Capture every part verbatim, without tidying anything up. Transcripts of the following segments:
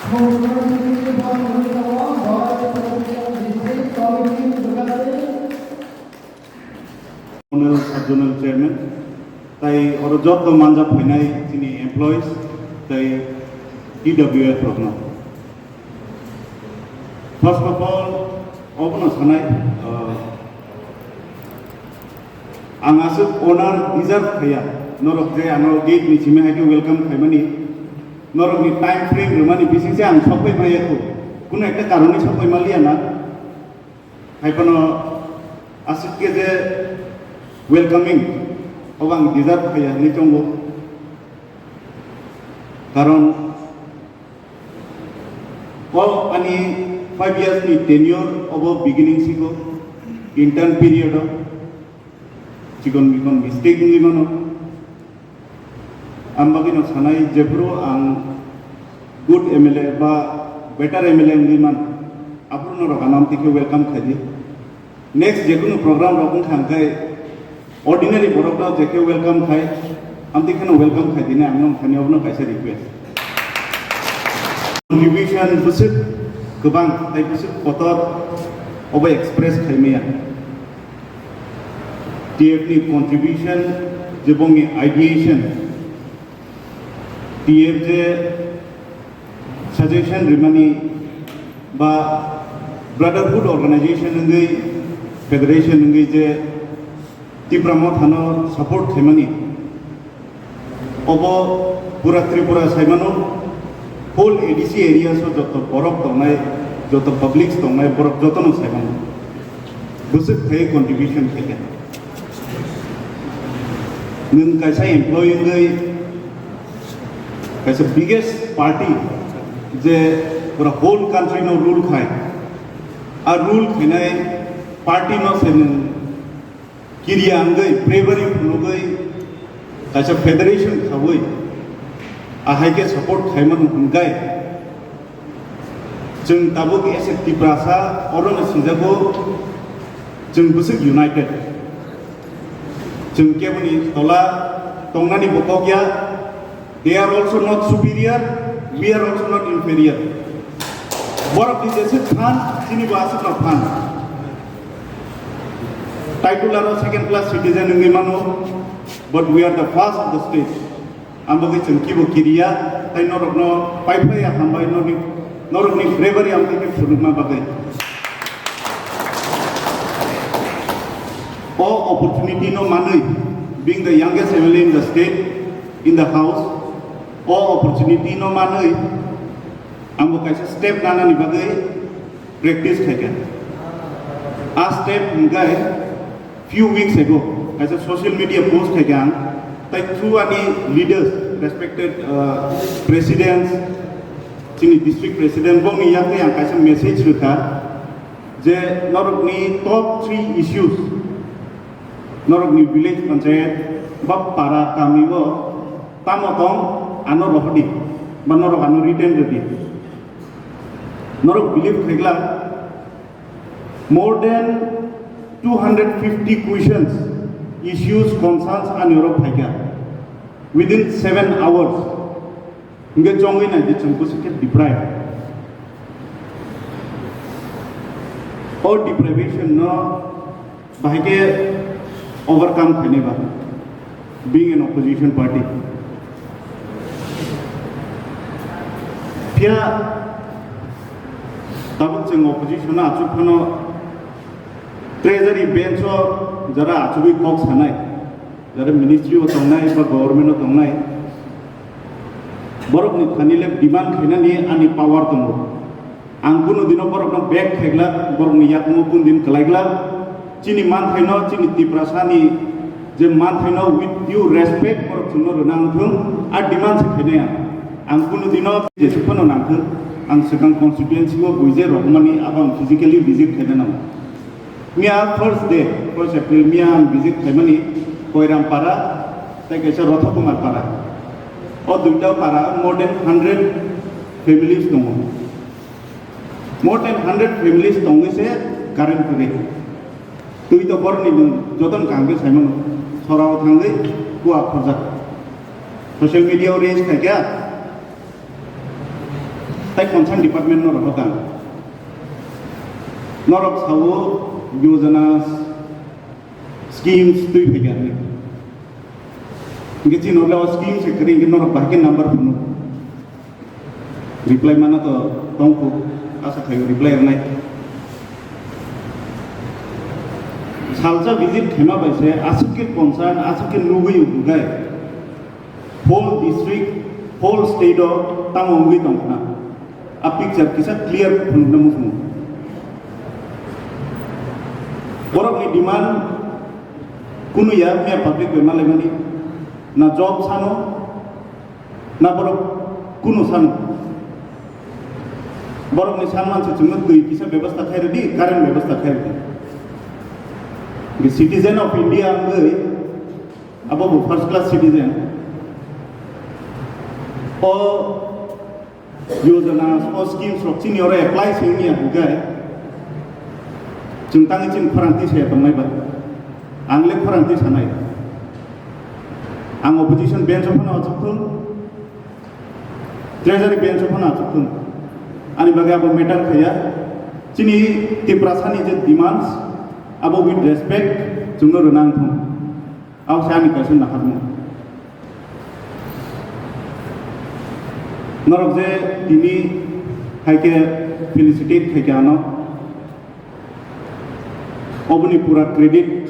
Zonal Sub Zonal Chairman, tai oro joto manja phainai chini employees, tai T W F rokno. First of all, obono sanai, uh, ang aswk honor deserve khaiya, norok je ano gate ni simi hai khe welcome khaimani, norokni time frame rwmani bising se ang sokpai maya kho, kuno ekta karoni sokpai maliya na. Hai phano aswk khe je welcoming obo ang deserve khaiya hinwi tongo. Karon o ani five years ni tenure obo beginning siko intern period o chikon mikon mistake wngwi mano. Ang bagwino sanai, jephuru ang good M L A ba better M L A wngwi man, aphuru norok ano amtwi khe welcome khai di. Next jekunu program rok wngkha hwnkhe ordinary borokno je khe welcome khai, amtwi kheno welcome khai di hinwi ang nong thani obono kaisa request. Contribution bwswk kwbang tei bwswk kotor obo express khai maya. T F ni contribution, je bongni ideation, T F je suggestion rimani ba brotherhood organization wngwi, federation wngwi je Tipra Mothano support khaimani, obo pura Tripura saimano, whole A D C areas o joto borok tongnai, joto publics tongnai, borok jotono saimano. Bwswk khai contribution khaikha. Nwng kaisa employee wngwi kaisa biggest party je pura whole country no rule khai, a rule khainai party no se nwng kiriya wngwi, bravery phunugwi, kaisa federation khaui, ahai khe support khaimano hwnkhai, chwng tabuk as a Tiprasa orono sijago, chwng bwswk united. Chwng keboni tola tongnani bo kok ya, they are also not superior, we are also not inferior. Borok ni jeswk phan, chini bo aswkno phan. Title aro second class citizen wngwi mano, but we are the first of the state. Ang bagwi chwng kibo kiriya, tai norokno paiphlaiya hambai norokni, norokni bravery ang tei phunukma bagwi. O opportunity no manwi, being the youngest M L A in the state, in the house, o opportunity no manwi, ang bo kaisa step nanani bagwi practice khaikha. A step hwnkhe few weeks ago, kaisa social media post khaikha ang, tai through ani leaders, respected, uh, presidents, chini district president, bongni yakni ang kaisa message rwkha je norokni top three issues, norokni village panchayat ba para kami o tamo tong, ano rohordi, ba norok ano written rwdi. Norok believe khaikha, more than two hundred fifty questions, issues, concerns ani oro phaikha within seven hours. Hingke chongwi nai di chwng bwswk khe deprive. O deprivation no bahai khe overcome khainai ba, being an opposition party. Phiya tabuk chwng opposition o achuk phano treasury bench o jara achugwi kok sanai, jara ministry o tongnai ba government o tongnai, borokni thani le demand khainani ani power tongo. Ang kunu dino borokno beg khaigla, borokni yakung kunu din kalaigla. Chini manthaino, chini Tiprasani je manthaino with due respect borok chwngno rwna wngthung, a demand se khainai ang. Ang kunu dino jesuk phano nangthung, ang swkang constituency o buije rokmani abo ang physically visit khaina nango. Miya first day, first April, miya ang visit khaimani Koiram para, tei kaisa Rotho Kumar para. O duita para more than hundred families tongo. More than hundred families tongwi se current kwrwi. Twi to borni nwng jotono kaham khe saimano. Sorao thangwi kua khorjak. Social media o reels khaikha. Tai concern department no rohor kha. Norok sao yojana schemes twi phaikha hinwi. Hingke chini norok le o schemes se kwrwi hingke norok bahai khe number phunuk. Reply mana to tongkhu, asa khaio reply rwnai. Salsa visit khaima bai se aswk khe concern, aswk khe nugwi hwnkhe whole district, whole state o tamo wngwi tongkha. A picture kisa clear phunukna muchungo. Borokni demand kunu ya, miya public bai malaimani. Na job sano, na borok kunu sano. Borokni sanman se chwngno twi kisa bebostha khai rwdi, current bebostha khai rwdi. The citizen of India wngwi, abo bo first class citizen. O yojana, o schemes rok chini oro apply se wngya hwnkhe, chwng tangwi chini khorang twi saya tongnai ba? Ang le khorang twi sanai. Ang opposition bench o phano achuk thung, treasury bench o phano achuk thung. Ani bagwi abo matter khaya. Chini Tiprasani je demands, abo with respect chwngno rwna wng thung. Abo se ani kaisa naharmung. Norok je tini hai khe felicitate khai khe ano, oboni pura credit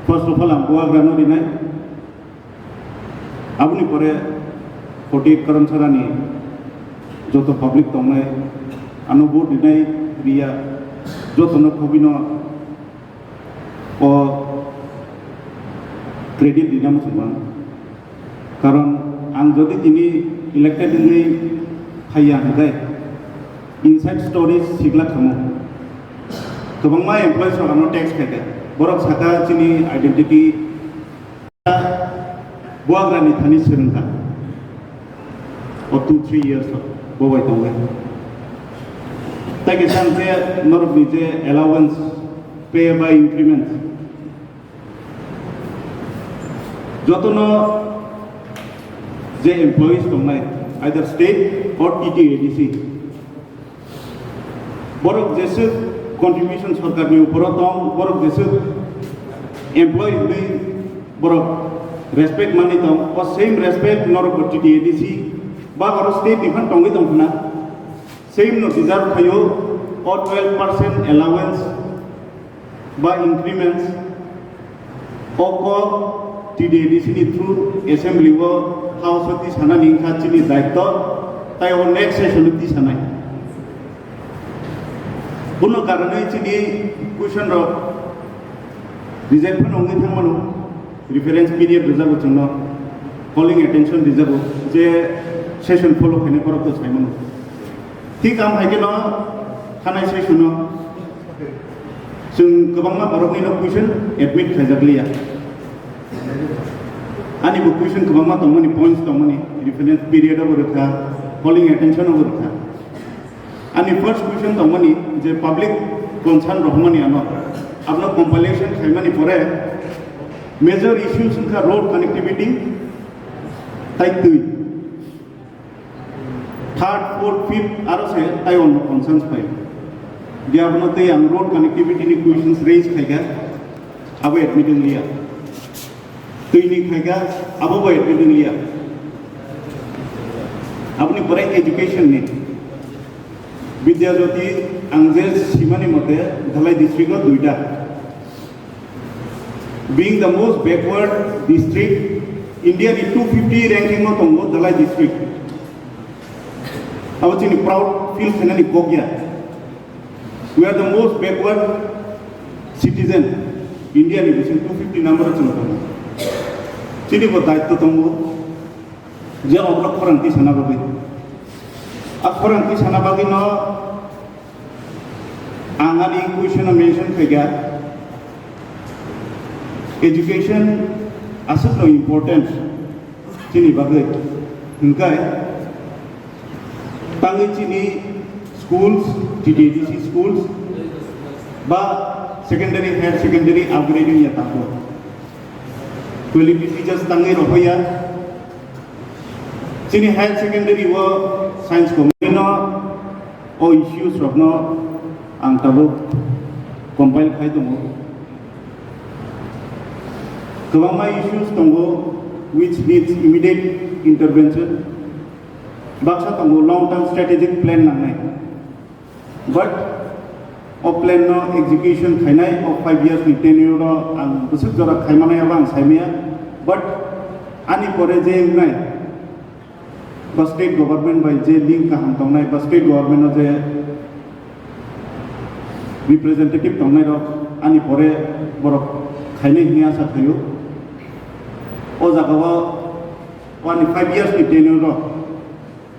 first of all ang Bubagrano rinai. Aboni pore forty eight Karamsarani joto public tongnai, ano vote rinai riya, jotono thobino o credit rina muchungma. Karon ang jodi tini elected wngwi phaiya hwnkhe inside stories sigla khamu. Kwbangma employees rok ano text khaikha. Borok sakha chini identity Bubagrani thani swrwngkha. O two three years o bo bai tongo. Tai kisa hwnkhe norokni je allowance, pay ba increments, jotono je employees tongnai, either state or T T A D C, borok jeswk contribution sorkarni uporo tong, borok jeswk employee hwnwi borok respect manwi tong, o same respect norok bo T T A D C ba oro state ni phan tongwi tong khna, same no deserve khaio o twelve percent allowance ba increments, o kok T D A D C ni through assembly o house o tisanani wngkha chini daitto, tai o next session o tisanai. Bono karonwi chini question rok reject phano wngwi thangmano, reference period rwjago chwngno, calling attention rwjago, je session follow khainai borok to saimano. Thik ang hai kheno thanai session o chwng kwbangma borokni no question admit khaijak liya. Ani bo question kwbangma tongmani, points tongmani, reference period obo rwkha, calling attention obo rwkha. Ani first question tongmani je public concern rohormani ano, abono compilation khaimani pore major issues wngkha road connectivity tai twi. Third, fourth, fifth aro se tai onno concerns pai. Dia bono tei ang road connectivity ni questions raise khaikha, abo admit wngliya. Twi ni khaikha, abo bo admit wngliya. Aboni pore education ni. Vidya Jyoti ang je simani mote Dhalai district o duita. Being the most backward district, India ni two fifty ranking o tongo Dhalai district. Abo chini proud feel khainani kok ya. We are the most backward citizen, India ni bising two fifty number o chwng tongo. Chini bo daitto tongo je oborok khorang tisana bagwi. A khorang tisana bagwi no Ang ani question o mention khaikha, education aswkno important chini bagwi, hwnkhe tangwi chini schools, T T A D C schools ba secondary, higher secondary upgrading ya tabuk. Quality teachers tangwi rohoya, Chini higher secondary o science committee no o issues rokno ang tabuk compile khai tongo. Kwbangma issues tongo which needs immediate intervention. Baksa tongo long term strategic plan nangnai. But o plan no execution khainai o five years ni tenure o ang bwswk jora khaimanai abo ang saimaya. But ani pore je wngnai ba state government bai je link kaham tongnai ba state government o je representative tongnai rok ani pore borok khainai hwnwi asa khaio. O jaga o ani five years ni tenure o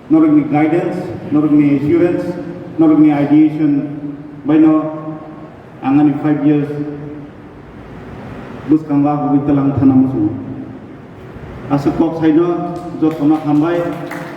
norokni guidance, norokni assurance, norokni ideation baino ang ani five years bwskango agugwi twlang thana muchungo. Aswk kok saino jotono hambai.